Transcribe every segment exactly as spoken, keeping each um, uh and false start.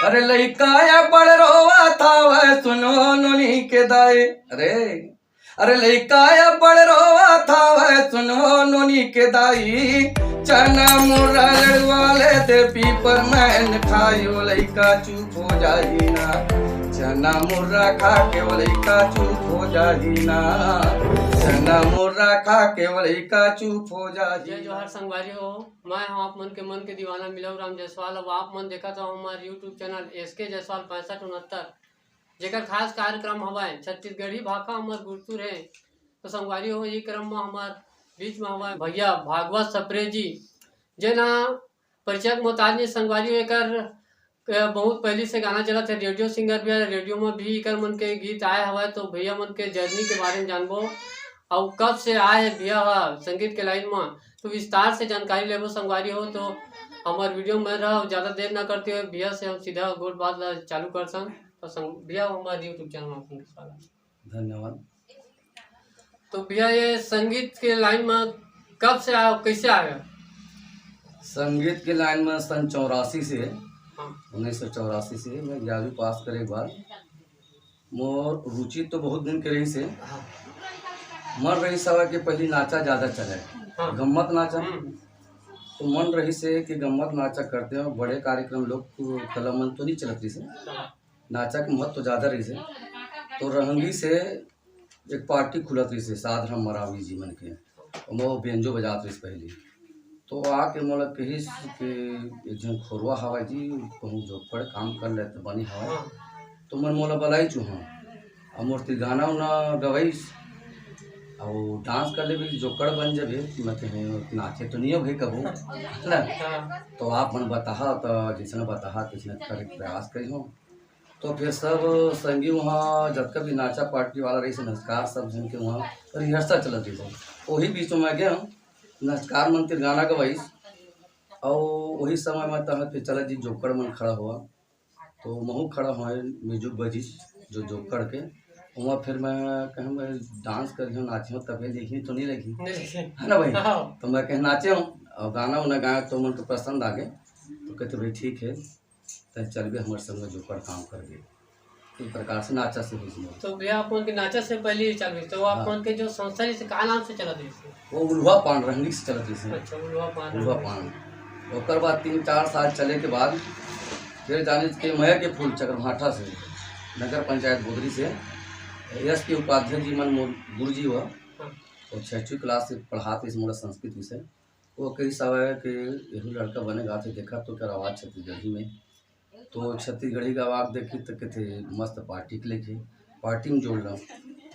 अरे लइका अब्बड़ रोवत हवय, सुनो नोनी के दाई। अरे, अरे लइका अब्बड़ रोवत हवय, सुनो नोनी के दाई। चना मुर्रा लड़वा ले दे, पीपर मैन खाई, ओ लइका चुप हो जाही ना। चना मुर्रा खा के ओ लइका चुप हो जाही ना। चना मुर्रा खा के ओ लइका चुप हो जाही जय ना। जोहार संगवारी हो, मैं हूं आप मन के मन के दीवाना मिलऊ राम जायसवाल। अब आप मन देखत हो हमार YouTube चैनल एसके जायसवाल पैंसठ उनहत्तर, जेकर खास कार्यक्रम हवय छत्तीसगढ़ी भाखा हमर गुरतुर हे। तो संगवारी हो, ये क्रम में हमार बीच में हवय भैया भागवत सप्रे जी, जेन ह परिचय के मोहताज नहीं संगवारी हो। एकर, अ, बहुत पहली से गाना चलत हे, रेडियो सिंगर भी हे, रेडियो में भी एकर मन के गीत आए हवय। तो भैया मन के जर्नी के बारे में जानबो, अउ कब से आए हे भैया ह संगीत के लाइन में, तो विस्तार से जानकारी लेबो संगवारी हो। तो हमार वीडियो में रहो, ज्यादा देर ना करते हुए भैया से हम सीधा गोठ बात ला चालू करथन। तो संग-, भैया हमारे YouTube चैनल में आपका स्वागत। धन्यवाद। तो भैया, ये संगीत के लाइन में कब से आया, कैसे आया? संगीत के लाइन में सन चौरासी से, हाँ। उन्नीस सौ चौरासी से मैं ग्यारहवीं पास करे के बाद मोर रुचि तो बहुत दिन के रहिस हे। हाँ। मन रहिस हवय कि पहली नाचा ज्यादा चले, हाँ। गम्मत नाचा। हम्म। तो मन रहिस हे कि गम्मत नाचा करते हो, बड़े कार्यक्रम लोक कला मंच तो नहीं चलत रहिस हे। हाँ। नाचा के महत्व ज्यादा रहिस हे। तो रहंगी से एक पार्टी खुलत रहिस हे, साधराम मरावी जी मन के, ओमा वो बेंजो बजात रहिस पहली। तो आके मोला कहिस कि एक झन खोरवा हवय जी, कहूँ जोकड़ काम कर ले त बने हवय। हाँ। तो मन मोला बलाइस उहाँ, अउ मोर ती गाना उना गवाइस, अउ डांस कर लेबे, जोकड़ बन जाबे। मैं कहे, नाचे तो नहीं हो भाई कबू, है ना? हाँ। तो आप मन बताहा, तो जैसे बताहा, तैसे करे के प्रयास करी हूँ। तो फिर सब संगी वहाँ जतका भी नाचा पार्टी वाला रहिस हे, नचकार सब झन के वहाँ रिहर्सल चलत रहिस हे। वही बीच में मैं गया हूँ, नचकार मन तिर गाना गवाइस, अउ वही समय में तहाँ के चला जी जोकड़ मन खड़ा हुआ, तो महू खड़ा हुआ म्यूजिक बजिस जो जोकड़ के। वहाँ फिर मैं कहे, मैं डांस करी हूँ, नाची हूँ, तबे देखी तो नहीं लगी, नहीं लगी। है ना भाई? हाँ। तो मैं कहे नाचे हूँ और गाना उना गाया तो मन तो पसंद आ गए, तो कहते भाई ठीक है, तैं चलबे हमर संग जोकड़ काम करबे। इस प्रकार से नाचा से हुई मोर। तो भैया, आप मन के नाचा से पहले ही चल रही, तो आप हाँ। मन के जो संस्था रहिस हे, का नाम से चलत रहिस हे? वो उल्हा पान रहंगी से चलत रहिस हे। अच्छा, उल्हा पान उल्हा रहंगी। पान। ओकर बाद तीन चार साल चले के बाद फिर जानिस के मया के फूल चक्रभाठा से, नगर पंचायत बोदरी से, एस के उपाध्यक्ष जी मन मोर गुरुजी हुआ, हाँ। और छठी क्लास से पढ़ात रहिस मोला संस्कृत विषय। वो कहिस हवय कि एहू लड़का बने गाथे, देखा तो कर आवाज छत्तीसगढ़ी में। तो छत्तीसगढ़ी के आवाज देखी तो कहते मस्त पार्टी के लेके पार्टी में जोड़ लो।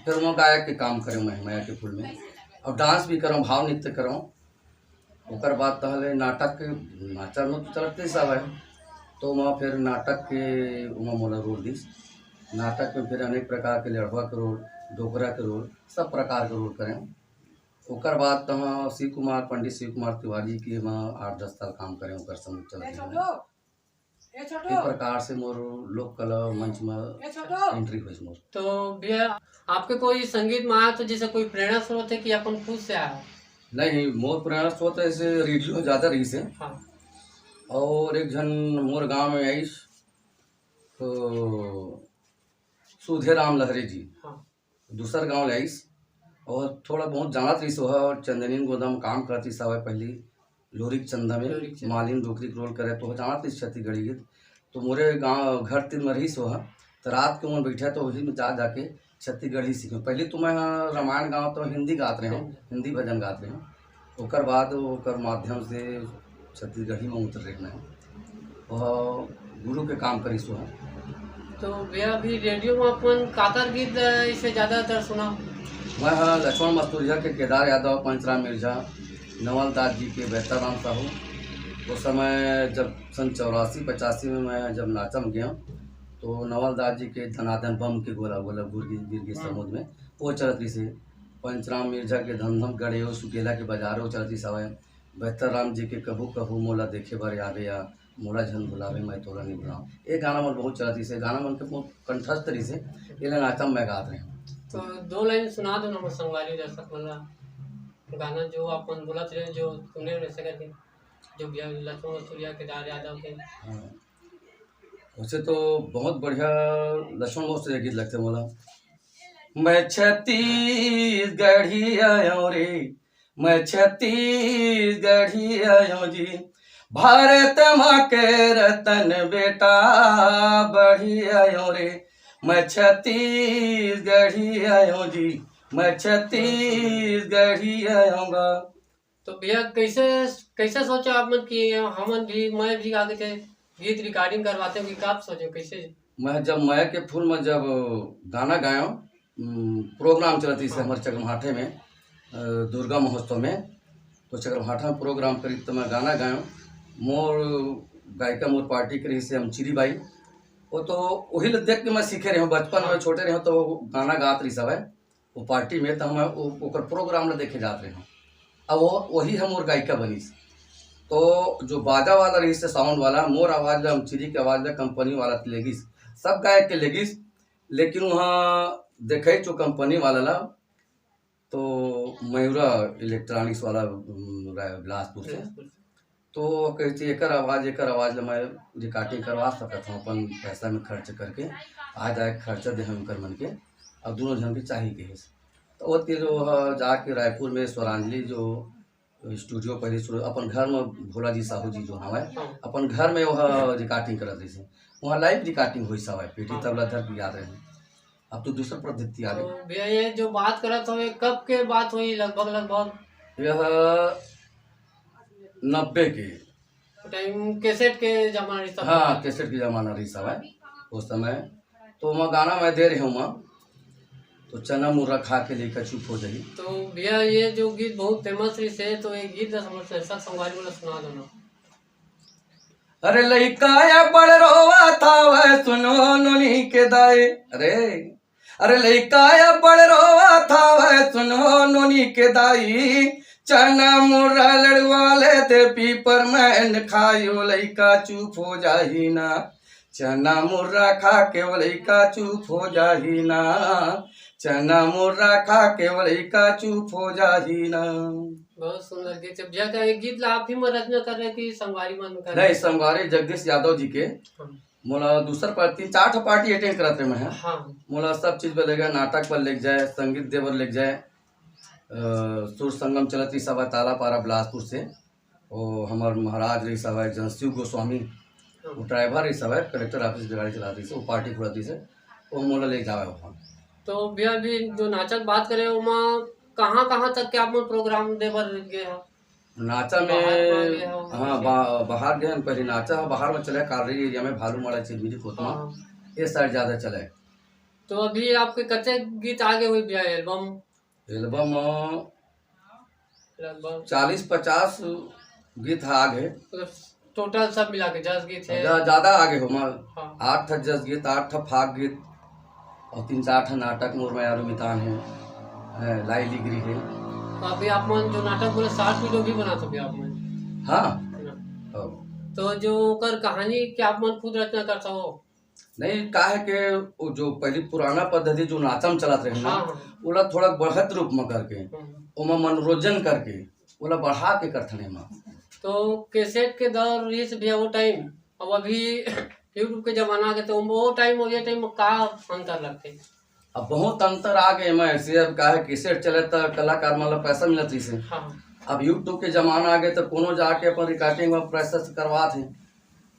फिर वो गायक के काम करे मैं मया के फूल में, और डांस भी करो, भाव नृत्य करो। ओकर बाद तहले नाटक के, नाचा में तो चलते सब है, तो वहाँ फिर नाटक के वहाँ मोला रोल दिस। नाटक में फिर अनेक प्रकार के लड़वा के रोल, डोकरा के रोल, सब प्रकार के रोल करें। ओकर बाद तो हाँ शिव कुमार, पंडित शिव कुमार तिवारी के वहाँ आठ दस साल काम करें, ओकर संग चलते हैं। ए छोटू, इस प्रकार से मोर लोक कला मंच में ए छोटू। एंट्री हुई मोर। तो भैया, आपके कोई संगीत में आया तो जैसे कोई प्रेरणा स्रोत है कि अपन खुद से आया? नहीं, मोर प्रेरणा स्रोत ऐसे रेडियो ज्यादा रहिस हे। हाँ। और एक झन मोर गांव में आइस, तो सुधे राम लहरे जी। हाँ। दूसर गांव ले आइस और थोड़ा बहुत जानत रहिस ओहा, और चंदनीन गोदम काम करत रहिस हवय पहली, लोरिक चंदा में लोरिक चंदा। मालिन डोकरी के रोल करे, तो जानत रहिस छत्तीसगढ़ी गीत। तो मोरे गांव घर तीर में रहिस ओहा, तो रात के मन बैठे तो वही में जा जाके छत्तीसगढ़ी सीखे। पहले तो मैं रामायण गाँव तो हिंदी गात रहे हूँ, हिंदी भजन गात रहे हूँ। ओकर बाद ओकर माध्यम से छत्तीसगढ़ी में उतर रहे मैं। वह गुरु के काम करिस हूँ। तो भैया, अभी रेडियो में अपन काकर गीत, अ, इसे ज्यादातर सुना? मैं, हाँ, लक्ष्मण मस्तुरिया के, केदार यादव, पंचराम मिर्जा, नवल दास जी के, बेहतर राम साहू। उस समय जब सन चौरासी पचासी में मैं जब नाचा में गया, तो नवल दास जी के धनाधन बम के गोला गोला गुरगी गिरगी हाँ। समुद्र में, वो चलत रहिस हे। पंचराम मिर्जा के धमधम गड़े हो सुकेला के बाजार, वो चलत रहिस हवय। बेहतर राम जी के कभू कभू मोला देखे बर आवे या मोला झन भुलावे मैं तोला नहीं भुलाऊं। ये गाना मन बहुत चलत रहिस हे, गाना मन के मोर कंठस्थ रहिस हे, ये ला नाचा में मैं गात रहे हूँ। तो दो लाइन सुना दो ना, मोर संगवारी दर्शक मन ला गाना जो अपन बोलत रहे, जो सुने रह सकत हे, जो भैया लक्ष्मण सूर्या, केदार यादव के। हाँ। वैसे तो बहुत बढ़िया लक्ष्मण मोर से ये गीत लगथे मोला। मैं छत्तीसगढ़ी आयो रे, मैं छत्तीसगढ़ी आयो जी, भारत माँ के रतन बेटा बढ़ी आयो रे, मैं छत्तीसगढ़ी आयो जी, मैं छत्तीसगढ़ी आयो गा। तो भैया, कैसे, कैसे सोचा आप मन कि हमन भी, मैं भी आके थे गीत recording करवाते हो कि कब सोचे, कैसे? मैं जब मया के फूल में जब गाना गायो, उम, प्रोग्राम चलत रहिस हाँ। हमर चकरभाठा में, अ, दुर्गा महोत्सव में, तो चकरभाठा में प्रोग्राम करिस तो मैं गाना गायो। मोर गायिका मोर पार्टी के रहिस हे अमचिरी बाई, वो तो वही ल देख के मैं सीखे रहे हूँ। बचपन में हाँ। छोटे रहे हूँ तो गाना गात रहिस हवय। वो पार्टी में, तो हम वो, ओकर प्रोग्राम ला देखे जात रहे हूँ। अब वो, वही हम मोर गायिका बनिस। तो जो बाजा वाला रहिस हे, साउंड वाला, मोर आवाज ला, अमचिरी के आवाज ला कंपनी वाला ले गिस, सब गायक के ले गिस, लेकिन वहाँ देखे जो कंपनी वाला ला, तो मयूरा इलेक्ट्रॉनिक्स वाला, उम, राय-, बिलासपुर से। बिलासपुर से। तो वो कहिथे, "एकर आवाज, एकर आवाज ला मैं recording करवा सकत हूँ अपन पैसा में खर्च करके, आ जाए खर्चा दे हम कर मन के, और दोनों झन के चाही," कहिस। तो वो तीर वो ह जाके रायपुर में स्वरांजलि जो स्टूडियो पहले शुरू, अपन घर में भोला जी साहू जी जो हवय, हाँ। अपन घर में वो ह recording करत रहिस हे। वहाँ live recording होइस हवय, पेटी हाँ। तबला धर के याद रहे। अब तो दूसर पद्धति आ गे। तो भैया, ये जो बात करत हो, ये कब के बात होही लगभग, लगभग? यह नब्बे के। टाइम कैसेट के जमाना रहिस तब। हाँ, कैसेट के जमाना रहिस हवय, उस समय। तो ओमा गाना मैं दे रहे हूँ, माँ, तो चना मुर्रा खा के लइका चुप हो जाही। तो भैया, ये जो गीत बहुत फेमस रहिस हे, तो ये गीत ला हमर दर्शक संगवारी मन ला सुना दो ना। अरे लइका अब्बड़ रोवत हवय, सुनो नोनी के दाई। अरे, अरे लइका अब्बड़ रोवत हवय, सुनो नोनी के दाई। चना मुर्रा लड़वा ले दे पीपर में खायो, लइका चुप हो जाही ना। चना मुर्रा खा के वो लइका चुप हो जाही ना। चना मुर्रा खा के वो लइका चुप हो जाही ना। बहुत सुंदर गीत हे। भैया, का ये गीत ला आप ही मन रचना करे रहे कि संगवारी मन करे रहे? नहीं, संगवारी जगदीश यादव जी के। हाँ। मोला दूसर पर तीन चार ठो पार्टी अटेंड करत रहे मैं ह। हाँ। मोला सब चीज पर ले गए, नाटक पर ले जाए, संगीत दे बर ले जाए। अ, सुर संगम चलत रहिस हवय तालापारा बिलासपुर से। वो हमर महाराज रहिस हवय जनशिव गोस्वामी, हाँ। वो ड्राइवर रहिस हवय, कलेक्टर ऑफिस के गाड़ी चलात रहिस हे, वो पार्टी पूरा दिस हे, वो मोला ले जावे वहाँ। तो भैया, अभी जो नाचा के बात करे, ओमा कहाँ-कहाँ तक के आप मन प्रोग्राम दे बर गए हो? नाचा में, बाहर मा गए हो, हाँ, कैसे? बा-, बाहर गए हम, पहले नाचा ह बाहर में चले, कालरी एरिया में, भालूमाड़ा, चिरमिरी, कोतमा, हाँ। ये साइड ज्यादा चले। तो अभी आपके कते गीत आगे हुई भैया एल्बम? एल्बम लगभग चालीस पचास गीत ह आगे। मतलब टोटल सब मिला के जस गीत हे। जा-, ज्यादा आगे हो, माँ। हाँ। आठ ठा जस गीत, आठ ठा फाग गीत और तीन चार ठा नाटक, मोर मयारू मितान हे, हैं, लाइली गिरी हे। तो अभी आप मन जो नाटक बोले, short video भी बनात हो अभी आप मन? हाँ। है ना? हाँ। तो जो ओकर कहानी के आप मन खुद रचना करता हो? नहीं, का हे के वो जो पहली पुराना पद्धति जो नाचा म चलत रहे ना, हाँ, हाँ। ओला थोड़ा बढ़त रूप म करके, हम्म। ओमा मनोरंजन करके, ओला बढ़ा के करथन एमा। तो कैसेट के दौर रहिस भैया वो टाइम, अब अभी YouTube के जमाना आ गे, तो वो टाइम और ये टाइम में का अंतर लगथे? अब बहुत अंतर आ गे एमा, ऐसे अब का हे, कैसेट चले त कलाकार मन ला पैसा मिलत रहिस हे। हाँ। अब YouTube के जमाना आ गे, त कोनो जाके अपन recording में पैसा से करवात हे।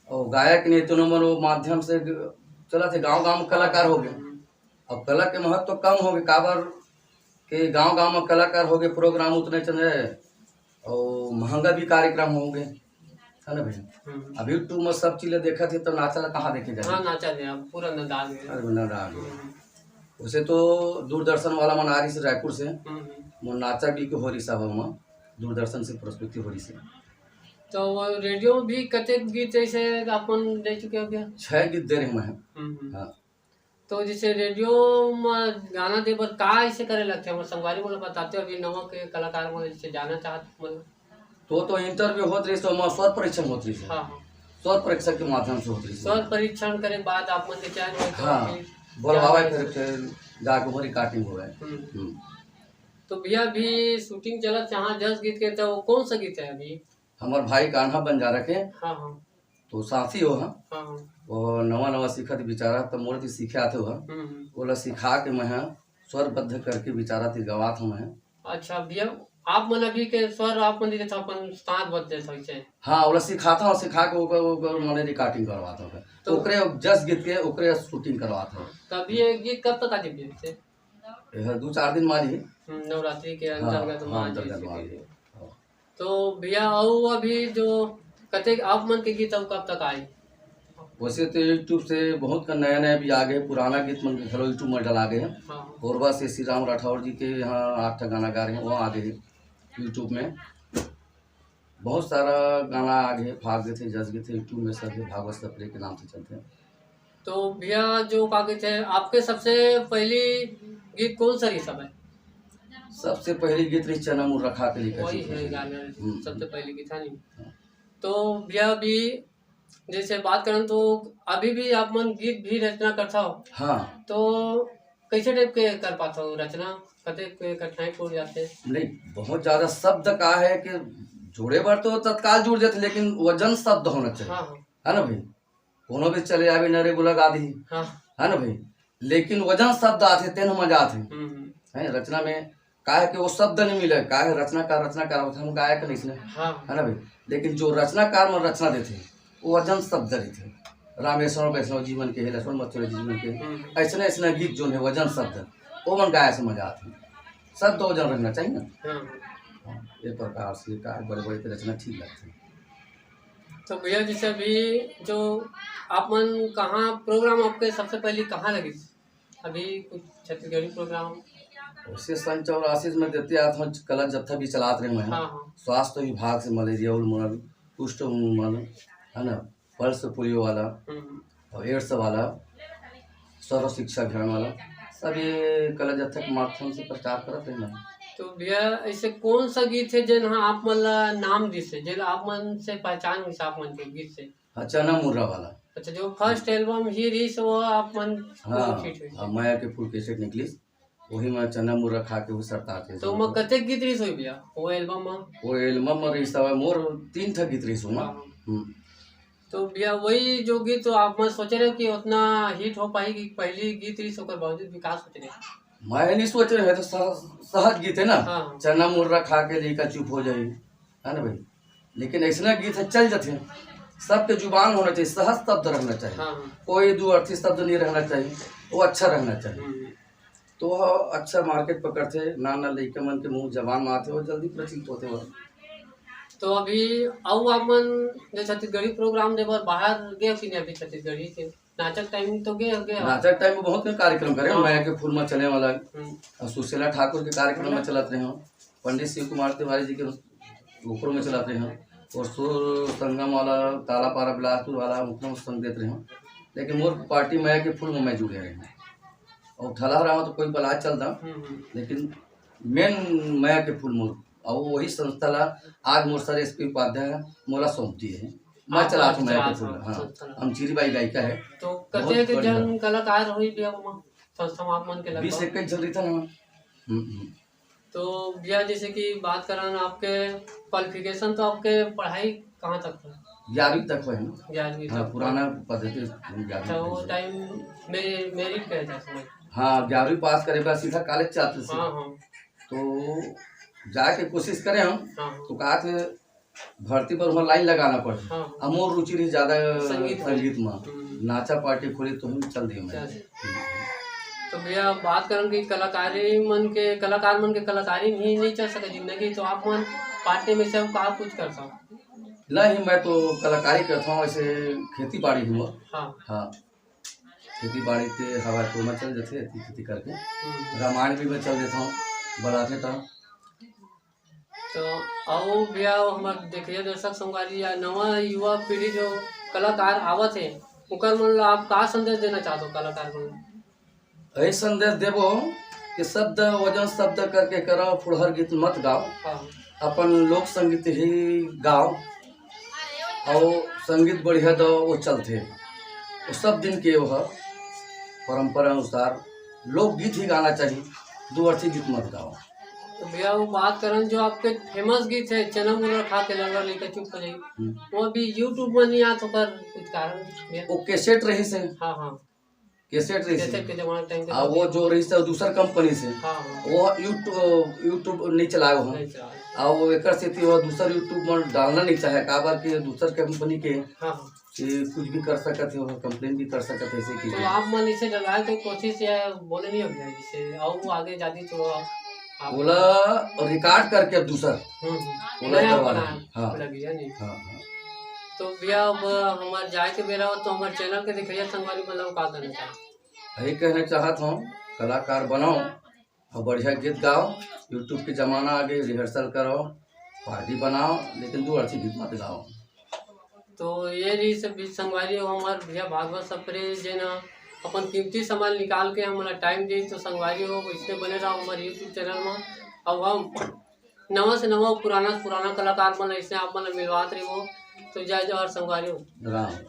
और गायक नहीं, तो नंबर वो माध्यम से ग-, चलत हे, गांव-गांव में कलाकार हो गे। अब कला के महत्व कम हो गे, काबर के गांव-गांव में कलाकार हो गे, प्रोग्राम उतने चले और महंगा भी कार्यक्रम हो गे, है ना भैया? हम्म। अब YouTube में सब चीज देखत हे, तो नाचा ला कहाँ देखे जाए? हाँ, नाचा दे, अब पूरा नंदा गे। अरे, नंदा गे। हम्म। उसे तो दूरदर्शन वाला मन आ रहिस हे रायपुर से, हम्म, हम्म। मोर नाचा भी के हो रहिस हे ओमा, दूरदर्शन से प्रस्तुति हो रहिस हे। तो वो रेडियो में भी कतेक गीत ऐसे आप मन दे चुके हो क्या? छह गीत दे रहे मैं। हम्म, हम्म। हाँ। तो जैसे रेडियो में गाना दे बर का ऐसे करे लगथे? हमर संगवारी मन ल बताते हो, अभी नवा के कलाकार मन जैसे जाना चाहत मन। तो, तो इंटरव्यू होत रहिस, तो ओमा स्वर परीक्षण होत रहिस। हाँ, हाँ। स्वर परीक्षण के माध्यम से होत रहिस। स्वर परीक्षण करे बाद आप मन के चयन होत हाँ, होही। बोलवावे क्या फिर, फिर जाके ओमा recording होवे। हम्म। हम्म। तो भैया, अभी shooting चलत हे, हाँ, जस गीत के, तो कौन सा गीत हे अभी? हमर भाई कान्हा बंजारा के। हाँ, हाँ। वो साथी हो, हाँ। हाँ, हाँ। वो नवा नवा सीखत बिचारा, त मोर ती सीखे आथे हो, हाँ। हम्म, हम्म। ओला सिखा के मैं, हाँ, स्वरबद्ध करके बिचारा ती गवात हूँ मैं। अच्छा भैया, आप मन अभी के स्वर आप मन देते अपन साथ बद देते हो इसे? हाँ, ओला सिखाता हूँ, सिखा के ओकर, ओकर मने recording करवाता हूँ। तो ओकरे जस गीत के ओकरे shooting करवाता हूँ। तब ये गीत कब तक आ जाए भैया इसे? यह दो चार दिन मा जी। हम्म, नवरात्रि के हाँ, अंतर्गत हाँ, मा जी अंतर्गत इसे मा के। जी। हाँ। तो भैया, अउ अभी जो कतेक आप मन के गीत अउ कब तक आए? वैसे तो YouTube से बहुत का नया नया भी आ गए, पुराना गीत मन के घलो YouTube में डला गए हैं। हाँ। कोरबा से श्री राम राठौर जी के यहाँ आठ ठा गाना गा रहे हैं, वो आ गए हैं YouTube में। बहुत सारा गाना आ गए, फाग गए थे, जस गए थे, YouTube में सब है, भागवत सप्रे के नाम से चलते हैं। तो भैया, जो का कहते हैं, आपके सबसे पहली गीत कौन सा रही सब है? सबसे पहली गीत रही चना मुर्रा खा के लेकर वही चुप हो है जाए। गाना, हम्म। सबसे पहली गीत है नहीं? हाँ। तो भैया, अभी जैसे बात करन तो अभी भी आप मन गीत भी रचना करता हो? हाँ। तो कैसे type के कर पाता हो रचना? कते कोई कठिनाई पड़ जाते? नहीं, बहुत ज्यादा शब्द का है कि जोड़े बर तो तत्काल जुड़ जाते, लेकिन वजन शब्द होना चाहिए। हाँ, हाँ। है ना भाई? कोनो भी चले आवे नरे गुला गा दी। हाँ। है ना भाई? लेकिन वजन शब्द आथे, तेन मजा आथे। हम्म, हम्म। है रचना में, काहे कि वो शब्द नहीं मिले, काहे रचनाकार, रचनाकार होथे, हम गायक नहीं इसने। हाँ। है ना भाई? लेकिन जो रचनाकार मन रचना देथे, वो वजन शब्द रहिथे। रामेश्वर वैष्णव जी मन के, लक्ष्मण मथुरा जी मन के, हम्म। ऐसने, ऐसने गीत जो है वजन शब्द, वो मन गाए से मजा आथे। शब्द वजन रहना चाहिए ना। हाँ। हाँ, ये प्रकार से का बड़े-बड़े के रचना ठीक लगथे। तो भैया, जैसे अभी जो आप मन कहाँ program आपके सबसे पहले कहाँ लगिस? अभी कुछ छत्तीसगढ़ी program? वैसे सन चौरासी में देते आत हूँ, कला जत्था भी चलात रहे मैं। हाँ, हाँ। स्वास्थ्य विभाग से मलेरिया उन्मूलन, कुष्ठ उन्मूलन, है ना, पल्स पोलियो वाला हम्म। और एड्स वाला, सर्व शिक्षा अभियान वाला, सब ये कला जत्था के माध्यम से प्रचार करत रहे मैं। तो भैया, ऐसे कौन सा गीत है जेन हा आप मन ला नाम दिस है, जेन आप मन से पहचान हुई आप मन के गीत से? हाँ, चना मुर्रा वाला। अच्छा, जो first album ही रहिस, वो आप मन हाँ, hit हुई। हाँ, मया के फूल कैसेट निकलिस, वही में चना मुर्रा खा के वो सरतार के तो ओमा कतेक गीत रहिस होही भैया, वो album में? वो album में रहिस हवय मोर तीन ठा गीत रहिस ओमा। हाँ। हम्म। तो भैया, वही जो गीत तो आप मन सोचे रहे कि उतना hit हो पाही कि पहली गीत रहिस, ओकर बावजूद विकास होते रहे? मैं नहीं सोचे रहे, तो सह-, सहज गीत है ना। हाँ। चना मुर्रा खा के लइका चुप हो जाई। है ना भाई? लेकिन ऐसना गीत है, चल जाते हैं। सबके जुबान होना चाहिए, सहज शब्द रहना चाहिए। हाँ, हाँ। कोई दो अर्थी शब्द नहीं रहना चाहिए, वो अच्छा रहना चाहिए। हम्म। तो वो अच्छा market पकड़थे, नान नान लइका मन के मुंह जबान में आथे, वो जल्दी प्रचलित होथे वो। तो अभी अउ आप मन जो छत्तीसगढ़ी program दे बर बाहर गए कि नहीं अभी छत्तीसगढ़ी के? नाचक time तो गए, गए हो? नाचक time में बहुत कन कार्यक्रम करे, हाँ। मया के फूल में चले वाला, हम्म। और सुशीला ठाकुर के कार्यक्रम में चलत रहे हो, पंडित शिव कुमार तिवारी जी के ओकरो में चलत रहे हो, और सुर संगम वाला, तालापारा बिलासपुर वाला, ओकरो में संग देत रहे हो। लेकिन मोर पार्टी मया के फूल में मैं जुड़े रहे हूँ, और ठलहरा में तो कोई बला चल दा, हम्म, हम्म। लेकिन main मया के फूल मोर, और वही संस्था ला आज मोर सर एस पी उपाध्याय मोला सौंप दिए हैं। मैं आप चलात हूँ मया के चलात फूल, हूँ, हाँ। संस्था ला। अमचीरी बाई गायिका है। तो बहुत कतेक बढ़िया। जन कलाकार होही भैया ओमा संस्था में आप मन के लगभग? बीस इक्कीस जन रहिथन ना। हम्म, हम्म। तो भैया, जैसे कि बात करन, आपके qualification तो आपके पढ़ाई कहाँ तक था? ग्यारहवीं तक होय ना। ग्यारहवीं हाँ, तक। पुराना पद्धति ग्यारहवीं तो तक वो है। Time में merit कहे जाथे उसमें। हाँ, ग्यारहवीं पास करे बाद सीधा college जाते थे। हाँ, हाँ। तो जाके कोशिश करे हम, हाँ, हाँ। तो कहा थे भर्ती बर वहाँ line लगाना पड़े। हाँ, हाँ। अब मोर रुचि रही ज्यादा संगीत में। संगीत में। हम्म। नाचा पार्टी खोली तो हम चल दिए मैं। चल। तो भैया, बात करन कि कलाकारी मन के, कलाकार मन के कलाकारी में ही नहीं चल सके जिंदगी, तो आप मन part time में से कहा कुछ करता हो? नहीं, मैं तो कलाकारी करता हूँ, ऐसे खेती बाड़ी ही मोर। हाँ। हाँ, खेती बाड़ी के हवा तो मैं चल जाते खेती, खेती करके। हम्म। रामायण भी मैं चल देता हूँ, बुलाते तो। तो आओ भैया, हमर देखिए दर्शक संगवारी या नवा युवा पीढ़ी जो कलाकार आवत हे, ओकर मन ला आप का संदेश देना चाहत हो कलाकार मन ला? यही संदेश देबो कि शब्द वजन शब्द करके करो, फुड़हर गीत मत गाओ, हाँ। अपन लोक संगीत ही गाओ, और संगीत बढ़िया दो, वो चलते, वो सब दिन के वो है, परंपरा अनुसार लोकगीत ही गाना चाहिए, दो अर्थी गीत मत गाओ। तो भैया, वो बात करन जो आपके फेमस गीत है, चना मुना खा के लंगड़ा लइका चुप हो जाई, हम्म। वो अभी YouTube में नहीं आत, ओकर कुछ कारण भैया? वो कैसेट रहिस हे। हाँ, हाँ। कैसेट रहिस हे। कैसेट के जमाना टाइम पे आ, तो वो जो रहिस हे, वो दूसर कंपनी से। हाँ, हाँ। वो YouTube, YouTube नहीं चलाए हो। नहीं चलाए। आ, वो एकर सेती वो दूसर YouTube में डालना नहीं चाहे, काबर के दूसर कंपनी के हाँ, हाँ। कि कुछ भी कर सकत हे, ओला कंप्लेन भी कर सकत हे, ऐसे की तो आप मन इसे डलवाए के कोशिश या बोले नहीं हो गया, जिससे और वो आगे जाती तो आप ओला रिकॉर्ड करके अब दूसर हम्म, हम्म। ओला नया करवा बना लेंगे। हाँ। लगी है नहीं। हाँ, हाँ। तो भैया, अब हमार जाए के बेरा हो, तो हमार चैनल के देखइया संगवारी मन ला का कहना चाहत? यही कहना चाहत हूँ, कलाकार बनाओ और बढ़िया गीत गाओ। YouTube के जमाना आ गए, रिहर्सल कराओ, पार्टी बनाओ, लेकिन दू अर्थी गीत मत गाओ। तो ये रहिस हे संगवारी हो हमार भैया भागवत सप्रे, जेन ह अपन कीमती समय निकाल के हमला टाइम दे। तो संगवारी हो, इसने बने रहो हमारे YouTube चैनल में। अब हम नवा से नवा, पुराना से पुराना कलाकार मन ऐसे आप मन ला मिलवात रहिबो। तो जय जोहार संगवारी हो। राम।